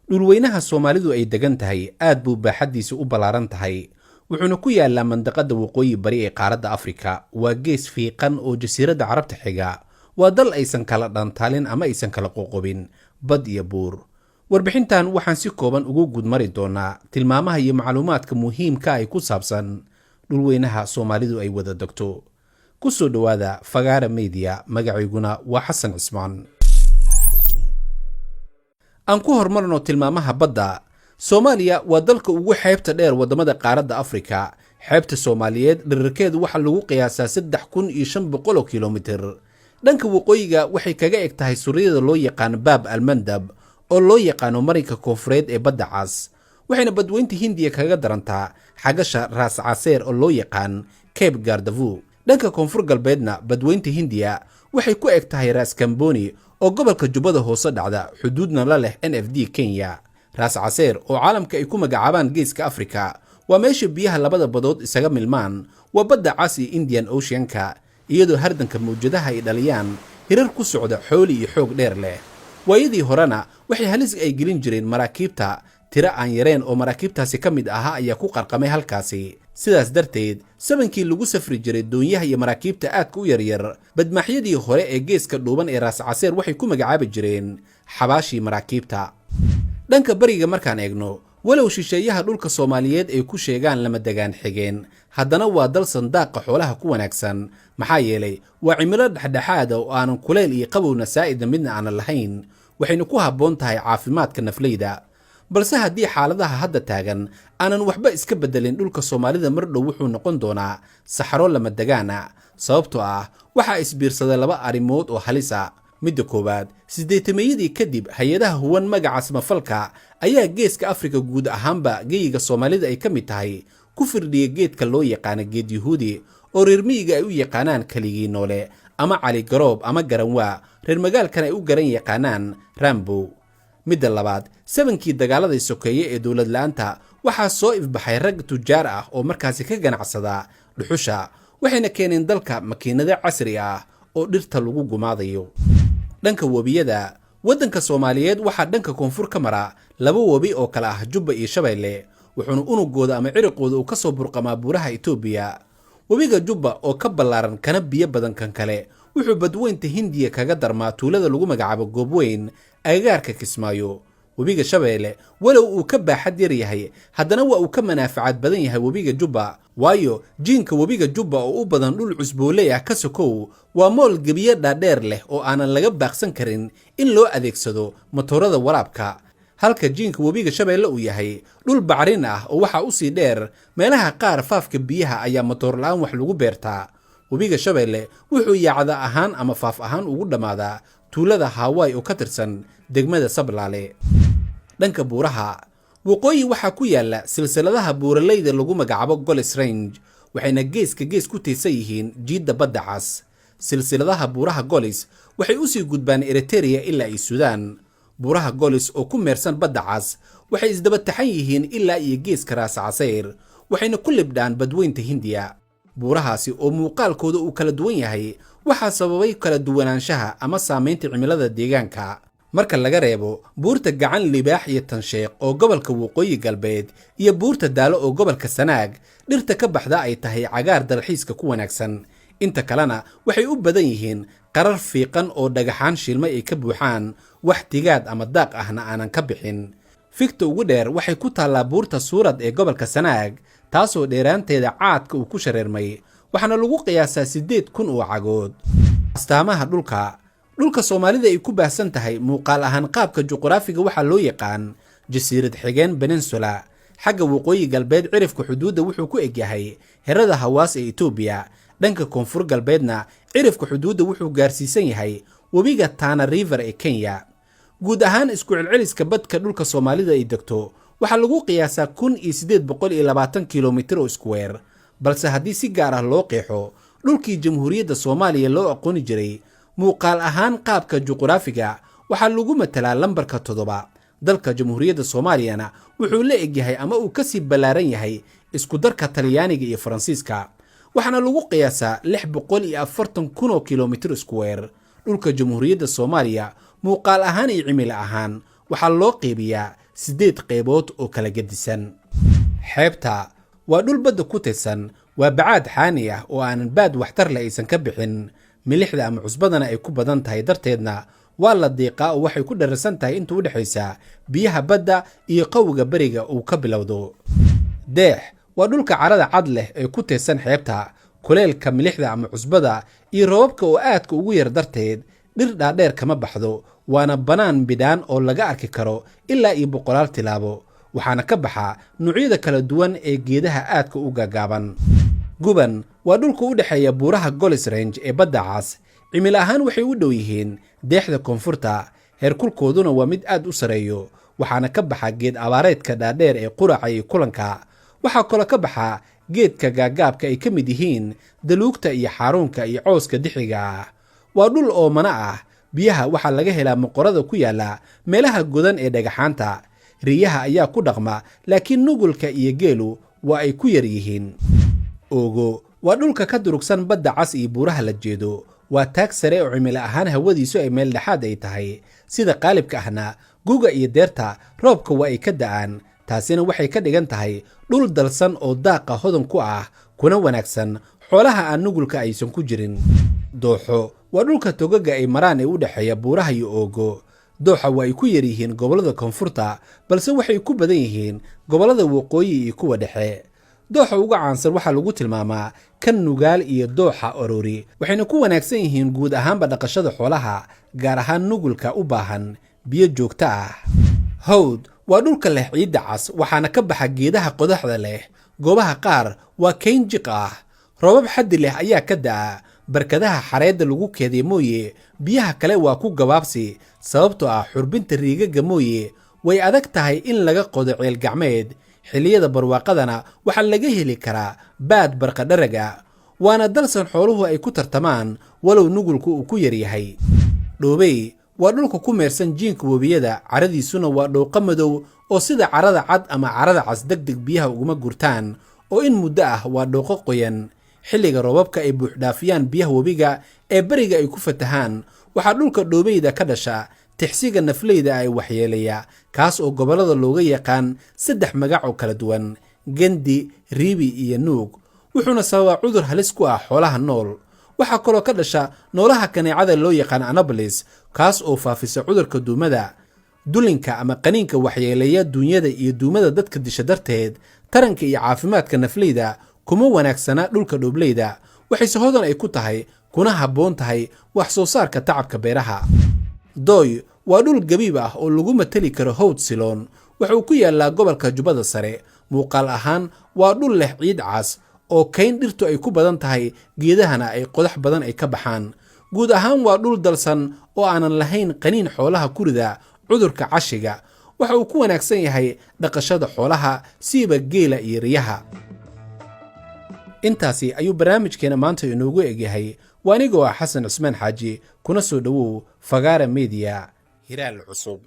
Dhulweynaha Soomaalidu ay degan tahay aad buu baaxaddiisu u ballaaran tahay, wuxuuna ku yaallaa mandaqadda waqooyi bari ee qaaradda Afrika. Waa gees fiiqan oo jasiiradda Carabta xiga. Waa dal aysan kala dhantaalin ama aysan kala qoqobin bad iyo buur. Warbixintan waxaan si kooban ugu gudmari doonaa tilmaamaha iyo macluumaadka muhiimka ay ku saabsan dhulweynaha Soomaalidu ay wada degto. Ku soo dhowaada Fagaara Media, magacayguna waa Xasan Cismaan. Aan ku horumarno tilmaamaha badda. Soomaaliya waa dalka ugu xeebta dheer waddamada qaaradda Afrika. Xeebta Soomaaliyeed dherarkeedu waxaa lagu qiyaasaa 3500 oo kilomitir. Dhanka waqooyiga waxay kaga eg tahay suryada loo yaqaano Baab Almandab, oo loo yaqaano marinka koonfureed ee Badda Cas, waxayna Badweynta Hindiya kaga darantaa xagasha Raas Caseer oo loo yaqaan Cape Gardavu. Dhanka koonfur galbeedna Badweynta Hindiya waxay ku eg tahay Raas Kamboni oo gobolka Jubbada Hoose dhacda, xuduudna la leh NFD Kenya. Raas Caseer oo caalamka ay ku magacaabaan Geeska Afrika waa meesha biyaha labada badood isaga milmaan, waa Badda Cas iyo Indian Oceanka, iyadoo hardanka mawjadaha ay dhaliyaan hirar ku socda xooli iyo xoog dheer leh. Waayadii horena waxay halis ay gelin jireen maraakiibta. Tiro aan yareen oo maraakiibtaasi ka mid ahaa ayaa ku qarqamay halkaasi. Sidaas darteed, sabankii lagu safri jiray doonyaha iyo maraakiibta aadka u yaryar, badmaaxyadii hore ee geeska dhuuban ee Raas Caseer waxay ku magacaabi jireen xabaashii maraakiibta. Dhanka bariga markaan eegno, walow shisheeyaha dhulka Soomaaliyeed ay ku sheegaan lama degaan xigeen, haddana waa dal sandaaqa xoolaha ku wanaagsan, maxaa yeelay waa cimilo dhexdhexaada oo aanan kulayl iyo qabowna saa'idna midna aanan lahayn, waxayna ku habboon tahay caafimaadka nafleyda. Balse haddii xaaladaha hadda taagan aanan waxba iska beddelin, dhulka Soomaalida mar dhow wuxuu noqon doonaa saxaro lama degaana, sababtoo ah waxaa isbiirsaday laba arrimood oo halis ah. Midda koowaad, 80-meeyadii kadib, hay-adaha huwan magaca samafalka ayaa Geeska Afrika, guud ahaanba geyiga Soomaalida ay ka mid tahay, ku firdhiya geedka loo yaqaano geed Yuhuudi, oo reer miyiga ay u yaqaanaan keligii noole ama Cali Garoob ama Garanwaa, reer magaalkan ay u garan yaqaanaan Rambow. Midda labaad, sabankii dagaaladii sokeeye ee dowlad la-aanta, waxaa soo ifbaxay rag tujaar ah oo markaasi ka ganacsada dhuxusha, waxayna keeneen dalka makiinado casri ah oo dhirta lagu gumaadayo. Dhanka webiyada, waddanka Soomaaliyeed waxaa dhanka koonfur ka mara laba webi oo kale ah Jubba iyo Shabeelle, wuxuuna unugooda ama ciriqooda uu ka soo burqamaa buuraha Itoobiya. Webiga Jubba oo ka ballaaran kana biyo badan kan kale wuxuu Badweynta Hindiya kaga darmaa tuulada lagu magacaabo Goobweyn, agagaarka Kismaayo. Webiga Shabeelle, walow uu ka baaxad yar yahay, haddana waa uu ka manaafacaad badan yahay webiga Jubba, waayo jiinka webiga Jubba oo u badan dhul cusbooley ah ka sokow, waa mool gebiyo dhaadheer leh oo aanan laga baaqsan karin in loo adeegsado matoorada waraabka, halka jiinka webiga Shabeelle uu yahay dhul bacrin ah oo waxaa usii dheer meelaha qaar faafka biyaha ayaa matoor la-aan wax lagu beertaa. Webiga Shabeelle wuxuu yaacda ahaan ama faaf ahaan ugu dhammaadaa tuulada Haawaay oo ka tirsan degmada Sablaale. Dhanka buuraha, waqooyi waxaa ku yaala silsiladaha buuraleyda lagu magacaabo Golis Range, waxayna geeska gees ku tiirsan yihiin jiidda Badda Cas. Silsiladaha buuraha Golis waxay usii gudbaan Eritereya ilaa iyo Suudaan. Buuraha Golis oo ku meersan Badda Cas waxay isdaba taxan yihiin ilaa iyo geeska Raas Casayr, waxayna ku libdhaan Badweynta Hindiya. Buurahaasi oo muuqaalkooda uu kala duwan yahay waxaa sababay kala duwanaanshaha ama saamaynta cimilada deegaanka. Marka laga reebo buurta Gacan Libaax iyo Tansheekh oo gobolka Waqooyi Galbeed iyo buurta Daalo oo gobolka Sanaag dhirta ka baxda ay tahay cagaar dalxiiska ku wanaagsan, inta kalena waxay u badan yihiin qarar fiiqan oo dhagaxaan shilmay ay ka buuxaan, wax tigaad ama daaq ahna aanan ka bixin. Figta ugu dheer waxay ku taallaa buurta Suurad ee gobolka Sanaag, taasoo dheeraanteeda caadka uu ku shareermay, waxaana lagu qiyaasaa 8000 oo cagood. Astaamaha dhulka. Dhulka Soomaalida ay ku baahsan tahay muuqaal ahaan qaabka juqraafiga waxaa loo yaqaan jasiirad xigeen, peninsula. Xagga waqooyi galbeed cirifka xuduudda wuxuu ku egyahay herada Hawaas ee Itoobiya. Dhanka koonfur galbeedna cirifka xuduudda wuxuu gaarsiisan yahay webiga Tana River ee Kenya. Guud ahaan isku celceliska badka dhulka Soomaalida ay degto waxaa lagu qiyaasaa 1820 kilomitir oo square. Balse haddii si gaar ah loo qeexo dhulkii Jamhuuriyadda Soomaaliya loo aqooni jiray, muuqaal ahaan qaabka juqraafiga waxaa lagu matalaa lambarka 7. Dalka Jamhuuriyadda Soomaaliyana wuxuu la egyahay ama uu kasii ballaaran yahay isku darka Talyaaniga iyo Faransiiska, waxaana lagu qiyaasaa 640,000 oo kilomitir square. Dhulka Jamhuuriyadda Soomaaliya muuqaal ahaan iyo cimilo ahaan waxaa loo qeybiyaa 8 qaybood oo kala gedisan. Xeebta waa dhul badda ku tirsan, waa bacaad xaani ah oo aanan baad waxtar leh aysan ka bixin, milixda ama cusbadana ay ku badan tahay, darteedna waa la diiqaa oo waxay ku dhararsan tahay inta u dhexaysa biyaha badda iyo qawiga beriga uu ka bilowdo. Deex waa dhulka carada cad leh ee ku teedsan xeebta. Kuleelka, milixda ama cusbada iyo roobabka oo aadka ugu yar darteed dhir dhaadheer kama baxdo, waana bannaan bidhaan oo laga arki karo ilaa iyo boqolaal tilaabo, waxaana ka baxa noocyada kala duwan ee geedaha aadka u gaagaaban. Guban waa dhulka u dhexeeya buuraha Golis Range ee badda cas. Cimilo ahaan waxay u dhow yihiin deexda koonfurta, heerkulkooduna waa mid aad u sareeyo, waxaana ka baxa geed abaareedka dhaadheer ee quraca iyo kulanka. Waxaa kaloo ka baxa geedka gaagaabka ay ka mid yihiin daluugta iyo xaaruunka iyo cawska dixiga ah. Waa dhul oomana ah. Biyaha waxaa laga helaa moqorada ku yaalla meelaha godan ee dhagaxaanta. Riyaha ayaa ku dhaqma, laakiin nugulka iyo geelu waa ay ku yar yihiin. Oogo waa dhulka ka durugsan badda cas iyo buuraha la jeedo. Waa taag sare oo cimilo ahaan hawadiisu ay meel dhexaad ay tahay. Sida qaalibka ahna guga iyo deerta roobka waa ay ka da'aan, taasina waxay ka dhigan tahay dhul dalsan oo daaqa hodan ku ah, kuna wanaagsan xoolaha aan nugulka aysan ku jirin. Dooxo waa dhulka togaga ay maraan ee u dhexeeya buuraha iyo oogo. Dooxa waa ay ku yar yihiin gobollada koonfurta, balse waxay ku badan yihiin gobollada waqooyi iyo kuwa dhexe. Dooxa uga caansan waxaa lagu tilmaamaa kan Nugaal iyo dooxa Orori, waxayna ku wanaagsan yihiin guud ahaanba dhaqashada xoolaha, gaar ahaan nugulka u baahan biyo joogto ah. Hawd waa dhulka leh ciidda cas, waxaana ka baxa geedaha qodaxda leh. Goobaha qaar waa kayn jiq ah. Roobab xaddi leh ayaa ka da'a. Barkadaha xareedda lagu keediya mooye, biyaha kale waa ku gabaabsi, sababtoo ah xurbinta riigagga mooye way adag tahay in laga qodo ceel gacmeed. Xilliyada barwaaqadana waxaa laga heli karaa baad barqadharaga, waana dalsan xooluhu ay ku tartamaan, walow nugulku uu ku yaryahay. Dhoobey waa dhulka ku meersan jiinka webiyada, caradiisuna waa dhooqa madow oo sida carada cad ama carada cas deg deg biyaha uguma gurtaan, oo in muddo ah waa dhooqo qoyan. Xilliga roobabka ay buuxdhaafiyaan biyaha webiga ee beriga ay ku fatahaan, waxaa dhulka dhoobeyda ka dhasha tixsiga nafleyda ay waxyeelaya, kaas oo gobollada looga yaqaan 3 magac oo kala duwan: gendi, riibi iyo nuug, wuxuuna sababaa cudur halis ku ah xoolaha nool. Waxaa kaloo ka dhasha noolaha kaneecada loo yaqaan anopheles, kaas oo faafisa cudurka duumada. Dulinka ama qaniinka waxyeeleeya duunyada iyo duumada dadka disha darteed, taranka iyo caafimaadka nafleyda kuma wanaagsana dhulka dhoobleyda, waxayse hodan ay ku tahay kuna habboon tahay wax soo saarka tacabka beeraha. Dooy waa dhul gabiib ah oo lagu mateli karo hawd siloon. Wuxuu ku yaallaa gobolka Jubbada Sare. Muuqaal ahaan waa dhul leh ciid cas oo kayn dhirtu ay ku badan tahay, geedahana ay qodax badan ay ka baxaan. Guud ahaan waa dhul dalsan oo aanan lahayn qaniin xoolaha ku rida cudurka cashiga. Waxa uu ku wanaagsan yahay dhaqashada xoolaha, siiba geela iyo riyaha. Intaasi ayuu barnaamijkeena maanta inoogu egyahay. Waa anigoo ah Xasan Cusmaan Xaaji, kuna soo dhowow Fagaara Media, hiraal cusub.